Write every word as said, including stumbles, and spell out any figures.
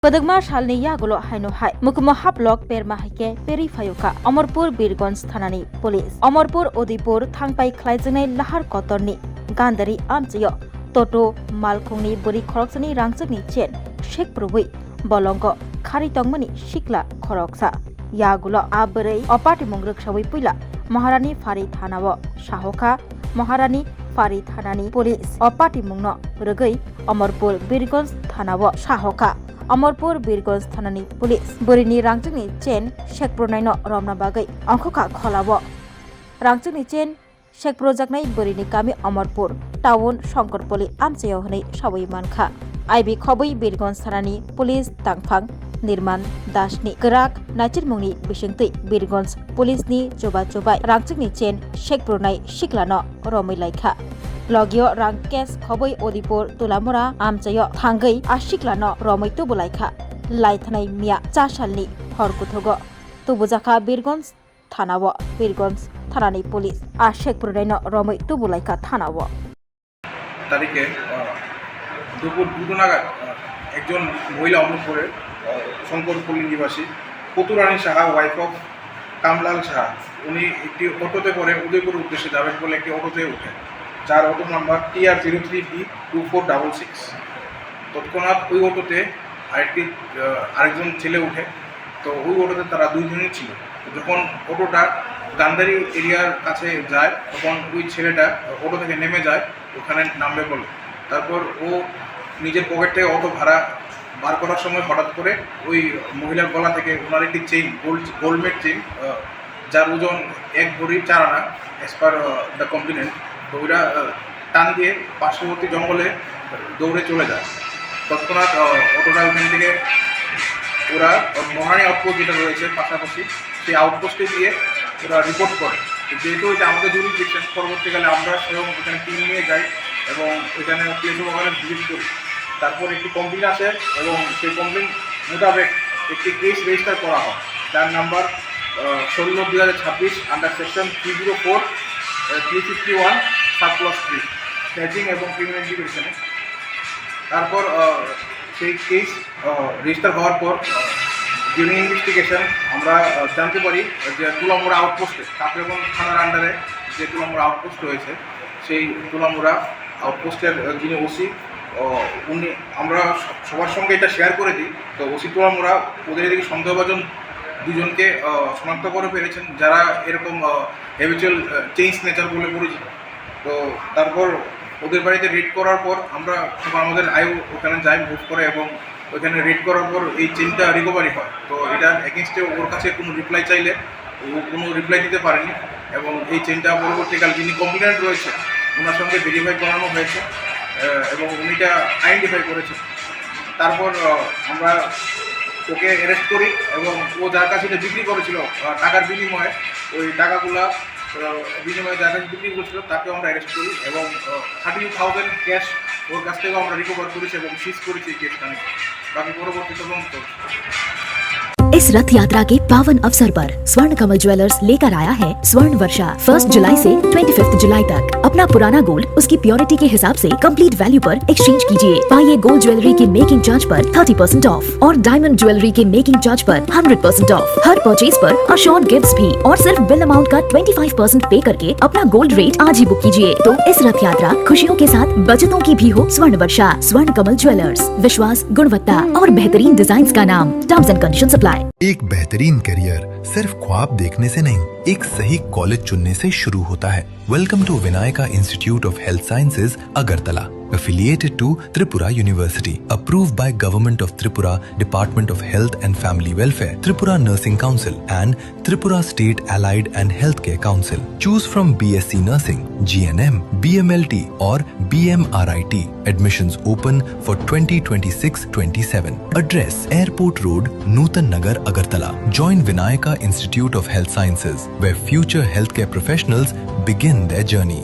Kwdwkma salni yagulo haino hai Mukumo haplok perma hai khe perwi phaio kha Amarpur Birganj thanani police. Amarpur Udaipur thangpai khlaijaknai lahar kotorni Gandari amchaio Toto malkhungni bwrwi khoroksani rangchakni chain sekprubwi bolongo khari tongmani sikla khoroksa. Yagulo a bwrwi o patimung rwksawi puila Maharani Phari thanao sahokha. Maharani Phari thanani police o patimungno rwgwi Amarpur Birganj thanao sahokha. Amarpur Birganj thanani police bwrwini rangchakni chain sekpronaino romna bagwi ongkhokha kholao. Rangchakni chain sekprojaknai bwrwini kami Amarpur town Songkorpoli amchaio hwnwi sawi mankha. I B khobwi Birganj thanani police tangphang Nirman Dasni kwrak naichirmungni bisingtwi Birganj police ni chuba chubai rangchakni chain sekpronai siklano romwi laikha. Logio rang cash khobwi Udaipur Tulamura amchaio thangwi a siklano romwi tubulaikha. Laithanai miya cha salni hor kuthugo tubujakha Birganj thanao. Birganj thanani police a sekpronaino romwi tubulaikha thanao. তারিখে, আহ, দুপুর দুটো নাগাদ, আহ, একজন মহিলা অমরপুরের, আহ, শঙ্করপল্লী নিবাসী পুতুরানী Saha, wife of কামলাল সাহা, উনি একটি অটোতে করে উদয়পুর উদ্দেশ্যে যাবেন বলে একটি অটোতে উঠেন, যার auto number T R zero three B two four double six। তৎক্ষণাৎ ওই অটোতে আরেকটি, আহ, আরেকজন ছেলে উঠে। তো ওই অটোতে তারা দুইজনই ছিল। যখন অটোটা গান্ধারী এরিয়ার কাছে যায়, তখন ওই ছেলেটা অটো থেকে নেমে যায়, ওখানে নামবে বলে। তারপর ও নিজের পকেট থেকে অটো ভাড়া বার করার সময় হঠাৎ করে ওই মহিলার গলা থেকে ওনার একটি চেইন, গোল্ড, গোল্ডমেড চেইন, আহ, যার ওজন এক ভরি চার আনা, as per, ah, the complainant। তো ওইটা, আহ, টান দিয়ে পার্শ্ববর্তী জঙ্গলে দৌড়ে চলে যায়। তৎক্ষণাৎ, আহ, অটোটা ওখান থেকে ওরা, আহ, মহারানী আউটপোস্ট যেটা রয়েছে পাশাপাশি, সেই আউটপোস্টে গিয়ে ওরা রিপোর্ট করে। তো যেহেতু এটা আমাদের জুরিসডিকশন, পরবর্তীকালে আমরা স্বয়ং ওখানে টিম নিয়ে যাই এবং ওইখানে প্লেস অফ অকারেন্স ভিজিট করি। তারপর একটি কমপ্লেন আসে এবং সেই কমপ্লেন মোতাবেক একটি কেস রেজিস্টার করা হয়, যার নাম্বার, আহ, ষোলো দুই হাজার ছাব্বিশ, under section three zero four, three fifty one, sub clause three, snatching এবং ক্রিমিনাল ডিটেনশনে। তারপর, আহ, সেই কেস, আহ, রেজিস্টার হওয়ার পর, আহ, ডিউরিং ইনভেস্টিগেশন আমরা, আহ, জানতে পারি যে তুলামুড়া আউটপোস্টে, কাকরাবন থানার আন্ডারে যে তুলামুড়া আউটপোস্ট রয়েছে, সেই তুলামুড়া আউটপোস্টের, আহ, যিনি ওসি, আহ, উনি, আমরা স-, সবার সঙ্গে এটা শেয়ার করে দিই। তো ওসি তুলামুড়া ওদের এদিকে সন্দেহভাজন দুজনকে, আহ, শনাক্ত করে পেরেছেন, যারা এরকম, আহ, হ্যাবিচুয়াল, আহ, চেইন স্ন্যাচার বলে পরিচিত। তো তারপর ওদের বাড়িতে রেড করার পর আমরা, তখন আমাদের আইও ওখানে যায়, মুভ করে এবং ওইখানে রেড করার পর এই চেইনটা রিকভারি হয়। তো এটার এগেইনস্টে ওর কাছে কোনো রিপ্লাই চাইলে ও কোনো রিপ্লাই দিতে পারেনি এবং এই চেইনটা পরবর্তীকালে যিনি কমপ্লেন্ট রয়েছে ওনার সঙ্গে ভেরিফাই করানো হয়েছে, আহ, এবং উনি এটা আইডেন্টিফাই করেছেন। তারপর, আহ, আমরা ওকে অ্যারেস্ট করি এবং ও যার কাছে এটা বিক্রি করেছিল, আহ, টাকার বিনিময়ে, ওই টাকাগুলা, আহ, বিনিময়ে যার কাছে বিক্রি করেছিল তাকেও আমরা অ্যারেস্ট করি এবং, আহ, থার্টি টু থাউজেন্ড ক্যাশ ওর কাছ থেকেও আমরা রিকভার করেছি এবং সিজ করেছি এই কেসটা নিয়ে। বাকি পরবর্তী তদন্ত চলছে। इस रथ यात्रा के पावन अवसर पर स्वर्ण कमल ज्वेलर्स लेकर आया है स्वर्ण वर्षा। फर्स्ट जुलाई से ट्वेंटी फिफ्थ जुलाई तक अपना पुराना गोल्ड उसकी प्योरिटी के हिसाब से कंप्लीट वैल्यू पर एक्सचेंज कीजिए। पाइए गोल्ड ज्वेलरी के मेकिंग चार्ज पर थर्टी परसेंट ऑफ और डायमंड ज्वेलरी के मेकिंग चार्ज पर हंड्रेड परसेंट ऑफ। हर परचेज पर अश्योर्ड गिफ्ट्स भी और सिर्फ बिल अमाउंट का ट्वेंटी फ़ाइव परसेंट पे करके अपना गोल्ड रेट आज ही बुक कीजिए। तो इस रथ यात्रा खुशियों के साथ बचतों की भी हो। स्वर्ण वर्षा, स्वर्ण कमल ज्वेलर्स, विश्वास, गुणवत्ता और बेहतरीन डिजाइंस का नाम। Terms and conditions apply। एक बेहतरीन करियर सिर्फ ख्वाब देखने से नहीं, एक सही कॉलेज चुनने से शुरू होता है। Welcome to Vinayaka Institute of Health Sciences, Agartala, affiliated to Tripura University, approved by Government of Tripura, Department of Health and Family Welfare, Tripura Nursing Council and Tripura State Allied and Healthcare Council. Choose from B S C Nursing, G N M, B M L T or B M R I T. Admissions open for twenty twenty-six twenty-seven. Address: Airport Road, Nutan Nagar, Agartala. Join Vinayaka Institute of Health Sciences, where future healthcare professionals begin their journey.